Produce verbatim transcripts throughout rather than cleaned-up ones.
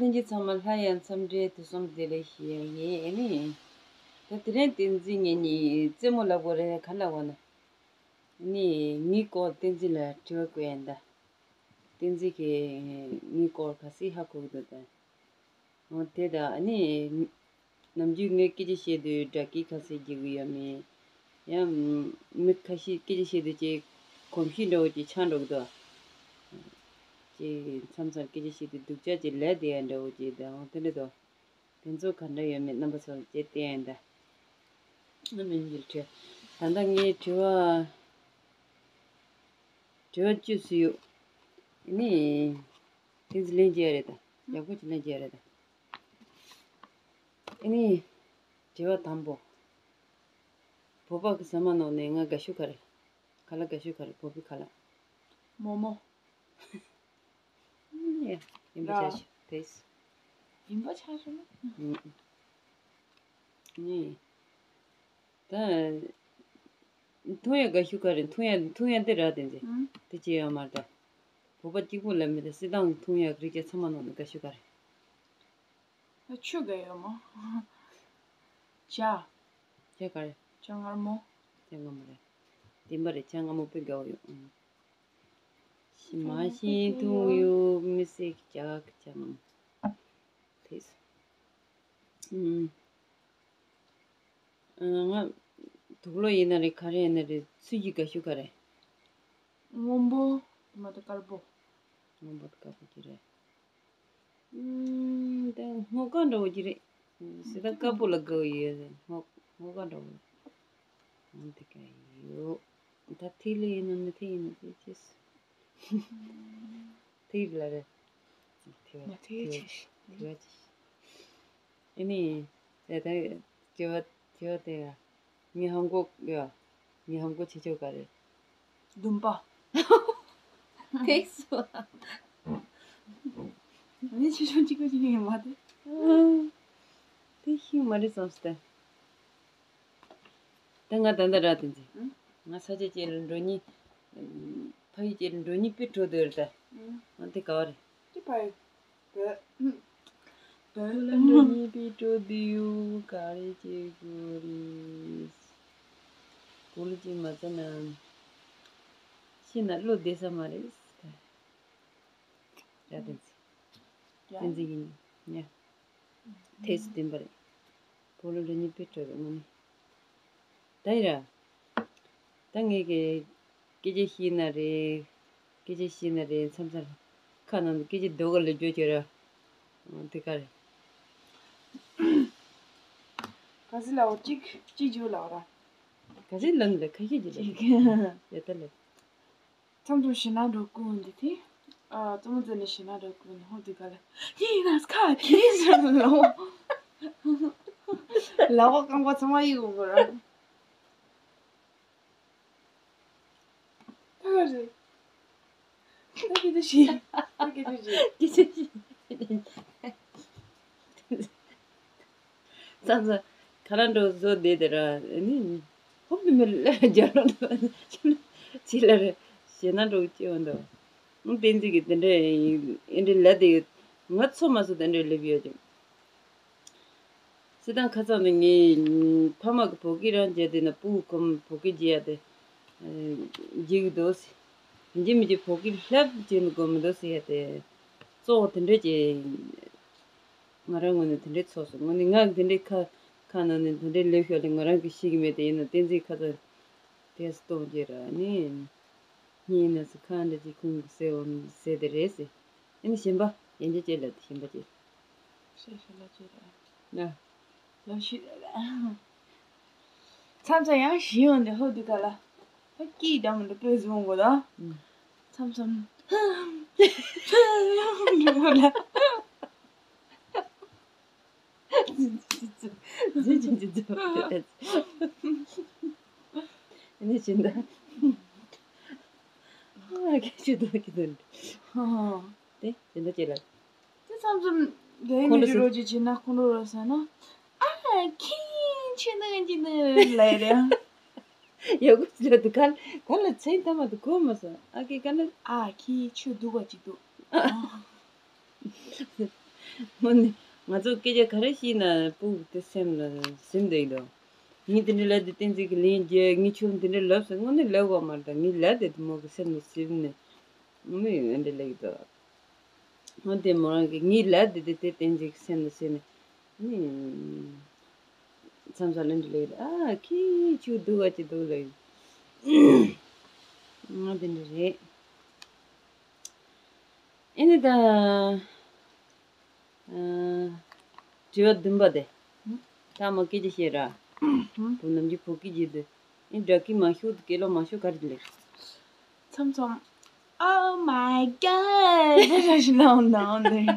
ལྷན་རྒྱས་ཚང་མ་ལྷ་ཡང་འཚམས་འདྲི་དུས་གསུམ་བདེ་ལེགས་ཞུ་ཡ་ཡིན། ཨ་ནི། ད་དེ་རིང་བསྟན་འཛིན་ངེད་གཉིས་རྩེད་མོ་ལབ་དགོས་རེད་ག་ལབ་དགོས་ན། ཨ་ནི་ངའི་སྐོར་བསྟན་འཛིན་ལ་དྲི་བ་བཀོད་ཡ་ཡིན་ད། བསྟན་འཛིན་གྱིས་ངའི་སྐོར་ག་ཚོད་ཧ་གོ་གི་འདུག་ད། འོ་དེ་དང་ཨ་ནི། ནམ་རྒྱུན་ངས་སྐད་ཆ་བཤད་དུས་དགྲ་སྐད་ག་ཚོད་རྒྱག་གི་ཡོད་མེད། ཡང་མི་ཁ་ཤས་སྐད་ཆ་བཤད་དུས་ཅིག་གོམས་གཤིས་འདྲ་བོ་ཅིག་ཆགས་འགྲོ་གི་འདུག་ཅིག་མཚམས་མཚམས་སྐད་ཆ་བཤད་དུས་སྡུག་ཅག་ཅིག་ལབ་བསྡད་ཡ་འདྲ་བོ་ཅིག་དང་འོ་དེ་འདྲ་འདུག་དེ་ཚོ་ག་འདྲ་ཡོད་མེད་རྣམ་པ་ཚོར་བརྗེད་བསྟན་ཡ་ཡིན་ད། ཨ་མི་འགྱུར་དྲི། ད་ལྟ་ངའི་དྲི་བ། དྲི་བ་བཅུ་ཙམ་ཡོད། ཨ་ནི། དེ་ཚོ་ལན་རྒྱག་རེད་ད། ཡག་པོ་ཅིག་ལན་རྒྱག་རེད་ད། ཨ་ནི། དྲི་བ་དང་པོ། བོད་པ་གི་ཟ་མ་ནང་ནས་ང་དགའ་ཤོས་ག་རེ། ཁ་ལག་དགའ་ཤོས་ག་རེ་བོད་པའི་ཁ་ལག་མོ་མོ། ཡ། ཡིན་པ་ལ། བྱ་ཞིག་དེས། ཡིན་པ་ཆགས་སོང་ན། ཨུམ། ནི། ད། འཐུང་ཡ་དགའ་ཤོས་ག་རེ་འཐུང་ཡ་འཐུང་ཡ་འདི་ར་དེ་འདི། ཨུམ། དེ་ཅི་ཡོད་མ་རེད་ད། བོད་པ་གཅིག་པུ་ལ་མི་དེ་སྲིད་ཏང་འཐུང་ཡ་རིགས་ཀྱི་ཚང་མ་ནང་ནས་དགའ་ཤོས་ག་རེ། ཆུ་ག་ཡོད་མོ། ཇ། ཇ་ག་རེ། ཇ་མངར་མོ། ཇ་མངར་མོ་རེད། བདེན་པ་རེད་ཇ་མངར་མོ་དཔེ་དགའ་བོ་ཡོད། ཨང་། ཤི་མ་ཤི་འཐུང་ཡོད་མི་སྲིད་ཇ་གི་ཇ་མངར་མོ། དེས། ཨང་། ང་དུག་ལོག་ཡིན་ན་རེད་ག་རེ་ཡིན་ན་རེད་ཚུལ་གྱི་དགའ་ཤོས་ག་རེ། སྔོན་པོ། དེ་མ་གཏོགས་དཀར་པོ། སྔོན་པོ་དཀར་པོ་གྱི་རེད། ཨུམ། ད་སྔོ་དཀར་འདྲ་བོ་གྱི་རེད། ཟེར་ད་དཀར་པོ་ལ་དགའ་བོ་ཡོད་རེད་སྔོ་སྔོ་དཀར་འདྲ་བོ། འོན་ཏེ་ག་ཡོད། ད་ཐིག་ལེ་ཡིན་ན་མི་ཐིག་ཡིན་ན་དེ་ཅེས། ཐིག་ལ་རེད། ཐིག་ལ་ཐིག་ལ་ཐིག་ལ་ཅེས། ཨེ་ནི། དེ་ལྟར་དྲི་བ་དྲི་བ་དེ་ཡ། ངའི་ཧམ་གོ་ཡ། ངའི་ཧམ་གོ་ཆེ་ཆོ་ག་རེད། འདུན་པ། ཐེག་སོ། ངའི་ཆེ་ཆུང་གཅིག་པ་གཅིག་ཡིན་མ་དེ། དེ་ཤིང་མ་རེད་བསམ་སྟེ། ད་ང་ད་ལྟ་ར་དེ་འཛིན། ང་ས་ཆ་ཅན་ལ་འགྲོ་ཉིན། ཕ་ཡུལ་ཅན་ལ་འགྲོ་ཉིན་པི་འགྲོ་འདོད་རེད་ད། ང་དེ་ག་བ་རེད། དེ་ཕ་ཡུལ། བོད། བོད་ལ་འགྲོ་ཉིན་པི་འགྲོ་འདོད་ཡོད་ག་རེ་བྱེད་དགོས་རེད། གུ་ལུ་ཅིག་མ་ཚད་ན། ཤི་ན་བློ་བདེ་ས་མ་རེད། ར་བསྟན་འཛིན། བསྟན་འཛིན་གྱི་ཉ། ཐེག་སུ་བསྟན་པ་རེད། བོད་ལ་འགྲོ་ཉིན་པི་འགྲོ་རེད་དངོས་གནས། ད་ཡིན་ར། ད་ངས་ཀྱི་སྐད་ཆ་བཤད་ན་རེད། སྐད་ཆ་བཤད་ན་རེད་མཚམས་མཚམས་ཁ་ནང་དུ་སྐད་ཆ་རྡོ་ག་ལ་བརྗོད་ཀྱི་ར། འོ་དེ་ག་རེད། ག་ཟི་ལའོ་གཅིག་གཅིག་བརྗོད་ལའོ་ར། ག་ཟི་ལམ་ལ་ཁ་ཤས་ཀྱི་ལ། ཡ་ད་ལ། མཚམས་མཚམས་ཞེ་ན་འགྲོ་ཀུན་འདི་དེ། ཨ་ཙོ་མོ་ཙེ་ནས་ཞེ་ན་འགྲོ་ཀུན་ཧོ་དུ་ག་ལ། ཡིན་ན་ཁ་ཁྱི་ཟེར་ལོ། ལ་བ་རྐང་པ་ཚང་མ་ཡིག་འོང་གོ་ར། ད་ག་རེད། ད་གི་དུ་ཞི། ད་གི་དུ་ཞི། ཀི་ཆེ་ཞི། ཙང་ཙང་ཁ་ར་འགྲོ་བཟོ་བསྡད་དེ་ར་ནི། ཧོབ་ཏུ་མི་ལ་རྒྱ་རོ་ཅི་ལ་རེ་ཞེ་ན་འགྲོ་ཅི་འོང་དོ། ཨུ་བསྟན་འཛིན་གྱི་དེ་འདྲ་ཨེ་འདྲ་ལ་དེ་ང་ཚོ་མ་སུ་དེ་འདྲ་ལེབ་ཡོད་ཀྱང་། སི་ཏང་ཁ་ཚང་ནི་ངའི་ཕ་མ་གི་བོད་སྐད་རང་བརྗེད་དེ་ན་སྤུ་གུ་གོམ་བོད་སྐད་བརྗེད་ཡ་དེ་བརྗེད་གི་འདུག་ཟེར། ཡིན་གཅིག་མིན་གཅིག་བོད་སྐད་ལྷབ་བརྗེད་ནི་དགོས་མི་འདུག་ཟེར་ཡ་དེ་གཙོ་བོ་དེ་འདྲ་ཅིག་ང་རང་ངོས་ནས་དེ་འདྲའི་ཚོགས་སོང་། ངོས་ནས་ང་དེ་འདྲའི་ཁ་ཁ་ནང་ནས་དེ་འདྲའི་ལས་ཤོར་ལས་ང་རང་གི་ཤེས་ཀྱི་མེད་དེ་ཡིན་ན་བསྟན་འཛིན་ཁ་ཚང་དེ་སྟོང་རྒྱས་ར་ནི་ཉིན་ཡིན་ན་ཟེར་ཁ་འདྲ་ཅིག་ཁུང་གི་ཟེར་འོང་ཟེར་དེ་རེད་ཟེར། ཨ་ནི་གཞན་པ་ཡན་ཆད་ཅེས་ལ་དེ་གཞན་པ་ཅེས། ཤེས་ཤེས་ལ་ཅེས་ར། ན། ལོ་ཤི། མཚམས་མཚམས་ཡང་ཞི་ཡོང་དེ་ཧོ་དུ་ག་ལ། ཧ་ཀི་དམ་འདི་པོས་བཟུང་དགོས་ད། ཨུ། མཚམས་མཚམས། འགྲོ་ལ། ཟི་ཅིག་ཅིག་ཙུ། ཟི་ཅིག་ཅིག་ཙུ། ཨ་ནི་ཅི་འདྲ། ཨ་ཁྱེད་ཅི་འདྲ་ཁྱེད་འདྲ། ཧ་ཧ། དེ་ཅི་འདྲ་ཅི་ལ། དེ་མཚམས་མཚམས་རྒྱ་ཡིག་ཁོང་མི་ཁྲོ་རོ་ཅིག་བྱེད་ན་ཁོང་ཁྲོ་རོ་ཟ་ན། ཨ་ཁྱི་ཆེ་ན་ཅི་ན་ལ་རེ། ཡག་པོ་ཅི་ལ་འདུག་ག་ག་ལ་ཚེ་ཐ་མ་དུ་གོ་མ་སོང་ཨ་ཁྱི་ག་ལ། ཨ་ཁྱི་ཆུ་འདུག་པ་ཅིག་འདུག་དངོས་ནས་ང་ཚོ་སྐད་ཆ་ག་རེ་བཤད་ན་སྤུ་གུ་དེ་སེམས་ལ་ཟིན་བསྡད་ཡོད། ངས་དེ་འདྲ་ལབ་དེ་བསྟན་འཛིན་གྱིས་ལན་རྒྱག་ངས་ཁྱོད་འདི་འདྲ་ལབ་ཟེར་དངོས་གནས་ལབ་དགོས་མ་རེད། ད་ངས་ལབ་བསྡད་དེ་མོ་གི་སེམས་ལ་ཟིན་ནས་དངོས་གནས་འདི་འདྲ་ལབ་ཀྱི་འདུག་འོན་ཏེ་མོ་རང་གིས་ངས་ལབ་བསྡད་དེ་དེ་བསྟན་འཛིན་གྱི་སེམས་ལ་ཟིན་ནས་ནི་མཚམས་མཚམས་ལན་འདྲ་ལབ་ཀྱི་འདུག་ཨ་ཁྱི་ཁྱོད་སྡུག་ག་ཅིག་འདུག་ལབ་ཀྱི་འདུག་ང་དེ་འདྲ་རེད། ཨེ་ནི་ད། ཨ། དྲི་བ་བདུན་པ་དེ། ཐ་མ་སྐད་ཆ་བཤད་ར། བུ་ནམ་རྒྱུན་བོད་སྐད་བརྗེད་དུས། ཨེ་འདྲ་སྐད་མ་ཤོར་དུས་སྐད་ལོག་མ་ཤོར་ག་རེ་ལེགས། མཚམས་མཚམས། Oh my god! རེ་རེ་ཞིག་ལའང་ནའང་ནས།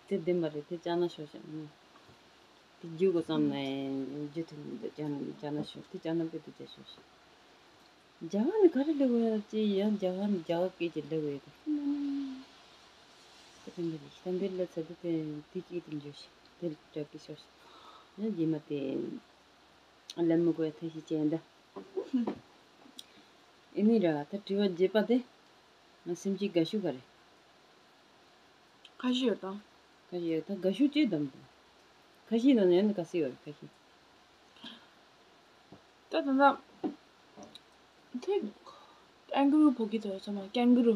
དེ་བདེན་པ་རེད། དེ་ཅག་ན་ཤོར་ཤག་དེ་རྒྱུག་དགོས་བསམ་ནས་རྒྱུ་དེ་ཅག་ན་ཤོར། དེ་ཅག་ན་དཔེ་དེ་ཅག་ཤོར་ཤག་རྒྱ་གར་ནས་ག་རེ་སླེབས་ཡོད་ཅེས་ཡང་རྒྱ་གར་ནས་རྒྱ་གར་སྐད་ཀྱིས་སླེབས་ཡོད་དེ། དེ་རིང་གི་གཏམ་དཔེ་ལ་ཚ་དུ་དེ་དེ་གཅིག་ཏུ་འཇོག་ཤིག་དེ་སྐྲག་གི་ཤོར་ཤིག་ཡང་རྗེས་མ་དེ་ལན་མི་དགོས་ཐབས་ཤེས་བྱས་འདྲ། ཨེ་ནི་ར་ད་དྲི་བ་བརྒྱད་པ་དེ། ང་སེམས་ཅན་དགའ་ཤོས་ག་རེ། ཁ་ཤས་ཡོད་དམ། ཁ་ཤས་ཡོད་ད་དགའ་ཤོས་ཅེས་དམ་དུ། ཁ་ཤས་ནང་ནས་ཡང་ནི་དགའ་སྲིད་ཡོད་ཁ་ཤས། ད་ད་ད། དེ། ཀེང་གུ་རུ་བོད་སྐད་དུ་ཚང་མ་ཀེང་གུ་རུ།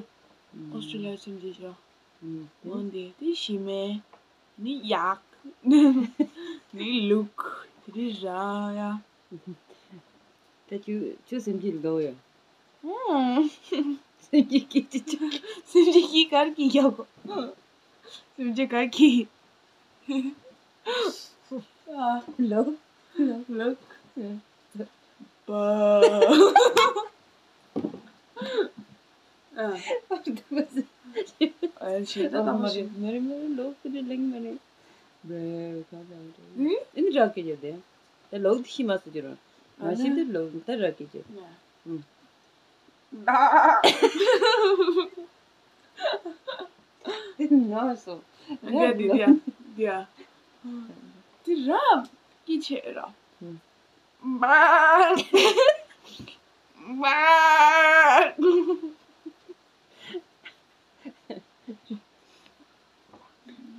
ཨོ་སི་ཀྲི་ལི་ཡ་སེམས་ཅན་ཞིག་ར། འོན་ཏེ་དེ་ཞི་མེ། ནི་ཡག་ནི་ལུག་དེ་རི་ར་ཡ། ད་ཁྱོད་ཁྱོད་སེམས་ཅན་དགའ་བོ་ཡ། ཨང་། སེམས་ཅན་སྐད་ཅི་ཅི། སེམས་ཅན་སྐད་གར་གྱི་ཡག་གོ་སེམས་ཅན་གར་གྱི། ཨ། ལུག་ལུག་ལུག་པ། ཨ། ཨ་ཞེ་ད་དང་མ་ཞེ། མ་རེད་མ་རེད། ལུག་དེ་འདྲ་ལེགས་མ་རེད། ཨ་ནི་རག་གི་ཡོད་དེ། ད་ལུག་དེ་ཤི་མ་སོང་གི་རོ། མ་ཤི་དུས་ལུག་ད་རག་གི་ཡོད། ཨ། དེ་ནོར་སོང་། འདི་འདི་འདི་འདི། དེ་རབ་ཀྱི་ཆེ་ར། ཨུམ།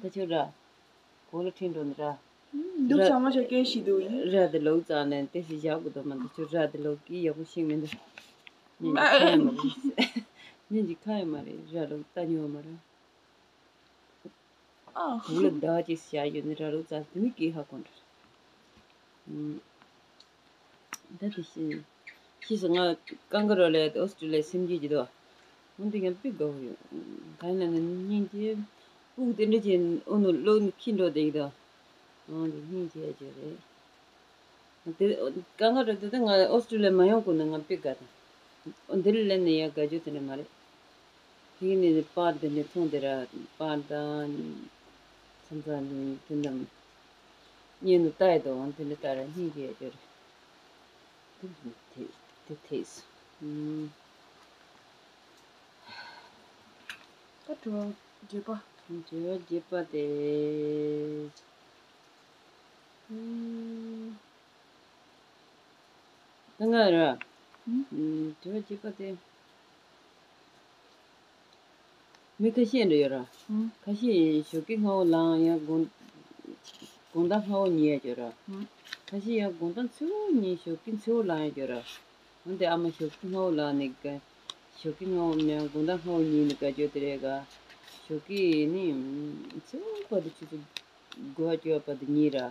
ད་ཁྱོད་ར། གོ་ལ་ཁྲིད་འགྲོ་ནི་ར། འདུག་ཚང་མ་ཞོགས་ཀས་ཤི་འདུག་ཡིན། ར་དེ་ལོག་ཙང་ནས་དེ་ཞིག་བཞག་དགོས་དོ་མ་འདུག་ཁྱོད་ར་དེ་ལོག་གི་ཡག་པོ་ཤེས་མི་འདུག་ཉིན་གྱི་ཁ་ཡོད་མ་རེད། ཉིན་གྱི་ཁ་ཡོད་མ་རེད། ར་ལོག་ལྟ་མྱོང་མ་རེད། ཨ། གོ་ལ་ཟླ་ཅིག་བཞག་ཡོད་ནི་ར་ལོག་ཙང་དེ་མི་སྐྱིད་ཧ་གོ་འདྲ། ད་དེ་བཞིན། ཕྱིས་སུ་ང་ཀང་ཀ་རོ་ལ་ཨོ་སི་ཀྲི་ལི་ཡ་སེམས་ཅན་གྱི་དོ། འོན་ཏེ་ཡང་དཔེ་དགའ་བོ་ཡོད། གང་ཡིན་ན་ནི་སྙིང་རྗེ། སྤུ་གུ་དེ་འདྲ་ཅན་ཨོ་ནུ་བློ་ནི་ཁྱི་འགྲོ་བསྡད་ཀྱི་དོ། འོན་ཏེ་སྙིང་རྗེ་ཡ་ཅིག་རེད། དེ་ཀང་ཀ་རོ་དེ་ད་ང་ཨོ་སི་ཀྲི་ལི་ཡ་མ་ཡོང་གོང་ནས་ང་དཔེ་དགའ་དང་། ཨོ་འདིར་སླེབས་ནས་ཡང་དགའ་རྒྱུ་དེ་འདྲ་མ་རེད། དེ་ནས་པར་དེ་འདྲ་མཐོང་དེ་ར་པར་དང་། མཚམས་མཚམས་དེ་འདྲ། གཉེན་དུ་ལྟ་ཡི་དོ་དེ་འདྲ་ལྟ་ར་སྙིང་རྗེ་ཡ་ཅོ་རེད། དེ་དེ་དེ་ཐེས། ད་དྲི་བ་བརྒྱད་པ། དྲི་བ་བརྒྱད་པ་དེ། ད་ང་ར། ཨུམ། དྲི་བ་གཅིག་པ་དེ། མི་ཁ་ཤས་འདྲ་ཡོད་ར། ཨུམ། ཁ་ཤས་ཞོགས་ཀས་སྔ་བོ་ལངས་ཡང་དགོང་དགོང་དག་སྔ་བོ་ཉལ་ཡ་ཡོད་ར། ཨུམ། ཁ་ཤས་ཡང་དགོང་དག་འཚོལ་བོ་ཉལ་ཞོགས་ཀས་འཚོལ་བོ་ལངས་ཡ་ཡོད་ར། འོན་ཏེ་ཨ་མ་ཞོགས་ཀས་སྔ་བོ་ལངས་ནས་ག་ཞོགས་ཀས་སྔ་བོ་མིན་ཡང་དགོང་དག་སྔ་བོ་ཉལ་ནས་ག་ཅོ་དེ་རེད་ག་ཞོགས་ཀས་ནི་འཚོལ་བོ་བར་དུ་ཆུ་ཚོད་དགུ་པ་བཅུ་པ་བར་དུ་ཉལ་ར།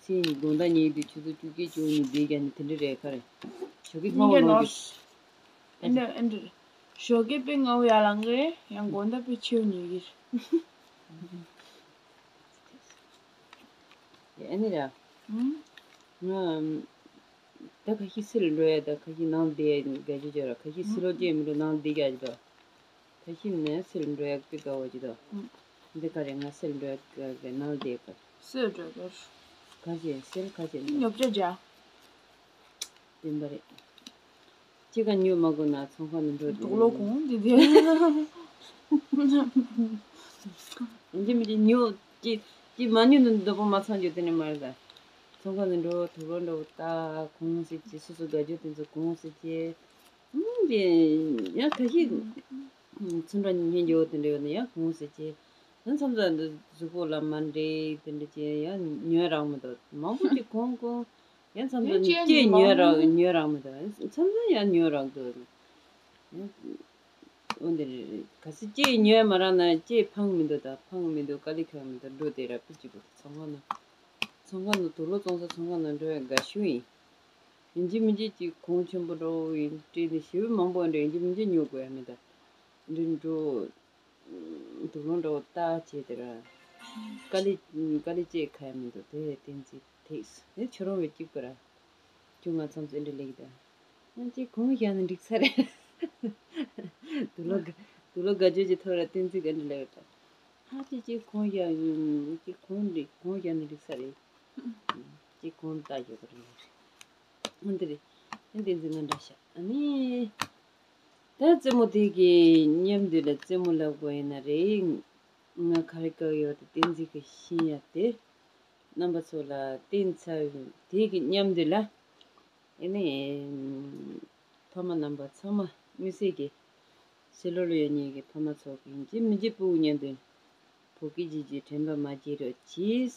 ཚེས་གཉིས་དགོང་དག་ཉལ་དུས་ཆུ་ཚོད་བཅུ་གཅིག་བཅུ་གཉིས་བསྡད་ཀྱང་ནི་དེ་འདྲ་རེད་ཁ་རེད། ཞོགས་ཀས་སྔ་བོ་སྙིང་རྗེ་ལངས་ནོར། རྒྱུ། ཨེ་འདྲ་ཨེ་འདྲ། ཞོགས་ཀས་དཔེ་སྔ་བོ་ཡར་ལངས་ཀྱི་རེད། ཡང་དགོང་དག་དཔེ་ཕྱི་བོ་ཉལ་གྱི་རེད། ཨེ་ནི་ར། ཨུམ། ང་ད་ཁ་ཤས་སིལ་འགྲོ་ཡ་ད་ཁ་ཤས་ནང་བསྡད་ཡ་དགའ་རྒྱུ་ཅོ་ར། ཁ་ཤས་སིལ་ལོ་ཅེས་མི་འགྲོ་ནང་བསྡད་ཀྱ་ཅི་ད། ད་ཤི་ནས་སིལ་འགྲོ་ཡག་དཔེ་དགའ་བོ་ཅི་དང་། ཨུམ། འདི་ག་རེ་ང་སིལ་འགྲོ་ཡག་གི་ནང་དེ་ག་སིལ་འགྲོ་ཡག་ག་ཁ་ཅན་སིལ་ཁ་ཅན་ཉོབ་ཅོ་ཇ། བདེན་པ་རེད། ཅི་ག་ཉོ་མ་དགོས་ན་ཚོང་ཁང་ནས་འགྲོ་དུག་ལོ་གོང་འདི་དེ། འདི་མི་དེ་ཉོ་ཅི་ཅི་མ་ཉོ་ན་འདོད་པ་མ་ཚང་རྒྱུ་དེ་ནི་མ་རེད་ད། ཚོང་ཁང་ནས་འགྲོ་དུག་ལོ་འགྲོ་ད་གོང་སི་ཅི་སོ་སོ་དགའ་རྒྱུ་དེ་ཚོ་གོང་སི་ཅི། ཨུམ། དེ་ཡང་ཁ་ཤས་ཚུར་འགྲོ་ཉན་རྒྱུ་དེ་འདྲ་ཡོད་ན་ཡང་གོང་ཟེར་གྱི། མཚམས་མཚམས་འདི་གཟུགས་པོ་ལ་མ་འདྲེས་དེ་འདྲ་བྱས་ཡང་ཉོས་རག་མི་འདུག་མང་པོ་ཅིག་གོན་གོན། ཡང་མཚམས་མཚམས་ཅིག་ཉོས་རག་ཉོས་རག་མི་འདུག་མཚམས་མཚམས་ཡང་ཉོས་རག་འདུག་ཡང་འོ་འདི་རེད། གལ་སྲིད་ཅིག་ཉོས་མ་རག་ན་ཅིག་ཕངས་མི་འདུག་ད་ཕངས་མི་འདུག་དཀའ་ལས་ཁག་མི་འདུག་འགྲོ་དེ་ར་པི་ཅིག་པོ་ཚོང་ཁང་ནང་། ཚོང་ཁང་ནང་དུག་ལོག་བཙོང་ས་ཚོང་ཁང་ནང་འགྲོ་ཡ་དགའ་ཤོས་ཡིན། ཡིན་གཅིག་མིན་གཅིག་ཅིག་གོང་ཆེན་པོ་འདྲ་བོ་ཡིན་སྤྲད་ནས་ཞེ་པོ་མང་པོ་འདྲ་ཡིན་གཅིག་མིན་གཅིག་ཉོ་དགོས་ཡ་མེད་ད། འདི་འགྲོ། དུག་ལོག་འདྲ་བོ་བཏགས་བྱས་དེ་ར། དཀའ་ལས་དཀའ་ལས་སྤྱད་ཁ་ཡ་མི་འདུག་དེ་བསྟན་འཛིན་ཐེགས་སུ་ཁྱོད་རང་བས་གཅིག་པ་ར། ཁྱོད་ང་མཚམས་སུ་འདྲ་ལེགས་ད། ང་ཅིག་གོང་བཞག་ན་འགྲིག་ས་རེད། དུག་ལོག་དུག་ལོག་དགའ་སྐྱོ་ཅིག་ཐོབ་ར་བསྟན་འཛིན་ག་འདྲ་ལེགས་ད། ཧ་ཅིག་ཅིག་གོང་བཞག་ཡིན་ཅིག་གོང་འགྲིག་གོང་བཞག་ན་འགྲིག་ས་རེད། ཅིག་གོང་བཏགས་ཡོད་པ་རེད། འདི་རེད། བསྟན་འཛིན་ང་འདྲ་ཤག་ཨ་ནི། ད་རྩེད་མོ་དེ་གི་མཉམ་དུ་ལ་རྩེད་མོ་ལབ་དགོས་ཡིན་ན་རེད། ང་ག་རེ་བཀག་ཡོད་དེ་བསྟན་འཛིན་གྱི་ཤེས་ཡ་དེ། རྣམ་པ་ཚོ་ལ་བསྟན་ཚར་དེ་གི་མཉམ་དུ་ལ། ཨེ་ནི། ཕ་མ་རྣམ་པ་ཚང་མ་མི་སེར་གྱི། ཕྱི་ལོགས་ལ་ཡོད་མཁན་གྱི་ཕ་མ་ཚོ་གི་ཡིན་གཅིག་མིན་གཅིག་སྤུ་གུ་མཉམ་དུ། བོད་སྐད་བརྗེད་རྒྱུའི་དྲན་པ་མ་བརྗེད་རོགས་གྱིས།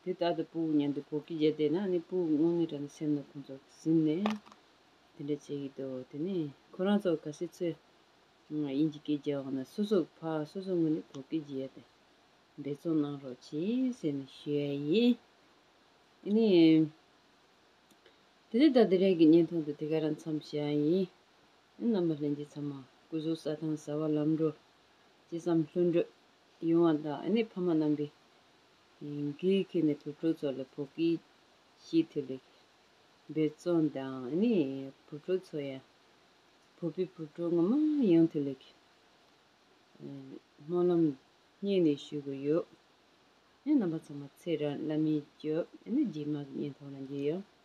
དེ་ལྟར་དུ་སྤུ་གུ་མཉམ་དུ་བོད་སྐད་བརྗེད་བསྡད་ན་ནི་སྤུ་གུ་དངོས་གནས་དྲང་གནས་སེམས་ནང་ཁོང་ཚོ་ཟིན་ནས་དེ་འདྲ་བྱེད་ཀྱི་འདུག་དེ་ནས་ཁོ་རང་ཚོ་གལ་སྲིད་ཚོས་དབྱིན་ཇི་སྐད་རྒྱག་འོང་ན་སོ་སོ་ཕ་སོ་སོ་ངོས་ནས་བོད་སྐད་བརྗེད་ཡ་དེ་འབད་བརྩོན་གནང་རོགས་གྱིས་ཟེར་ནས་ཞུ་ཡ་ཡིན། ཨ་ནི། དེ་ནས་ད་དེ་རིང་གི་བརྙན་ཐུང་དེ་དེ་ག་རང་མཚམས་བཞག་ཡིན། རྣམ་པ་ལྷན་རྒྱས་ཚང་མ་སྐུ་གཟུགས་བཟང་ཐང་བཟའ་བ་ལམ་འགྲོ། ཅི་བསམ་ལྷུན་གྲུབ་ཡོང་བ་དང་ཨ་ནི་ཕ་མ་རྣམ་པས་འགན་འཁྱེར་ནས་བུ་ཕྲུག་ཚོ་ལ་བོད་སྐད་ཤེས་ཐུབ་ལེགས། འབད་བརྩོན་དང་ཨ་ནི་བུ་ཕྲུག་ཚོ་ཡང་བོད་པའི་བུ་ཕྲུག་ངོ་མ་ཡོང་ཐུབ་ལེགས། སྨོན་ལམ་སྙིང་ནས་ཞུ་གི་ཡོད། ཨ་ནི་རྣམ་པ་ཚང་མ་ཚེ་རིང་བླ་མའི་མཆོད་ཨ་ནི་རྗེས་མ་གི་བརྙན་ཐུང་ལ་མཇལ་ཡོང་།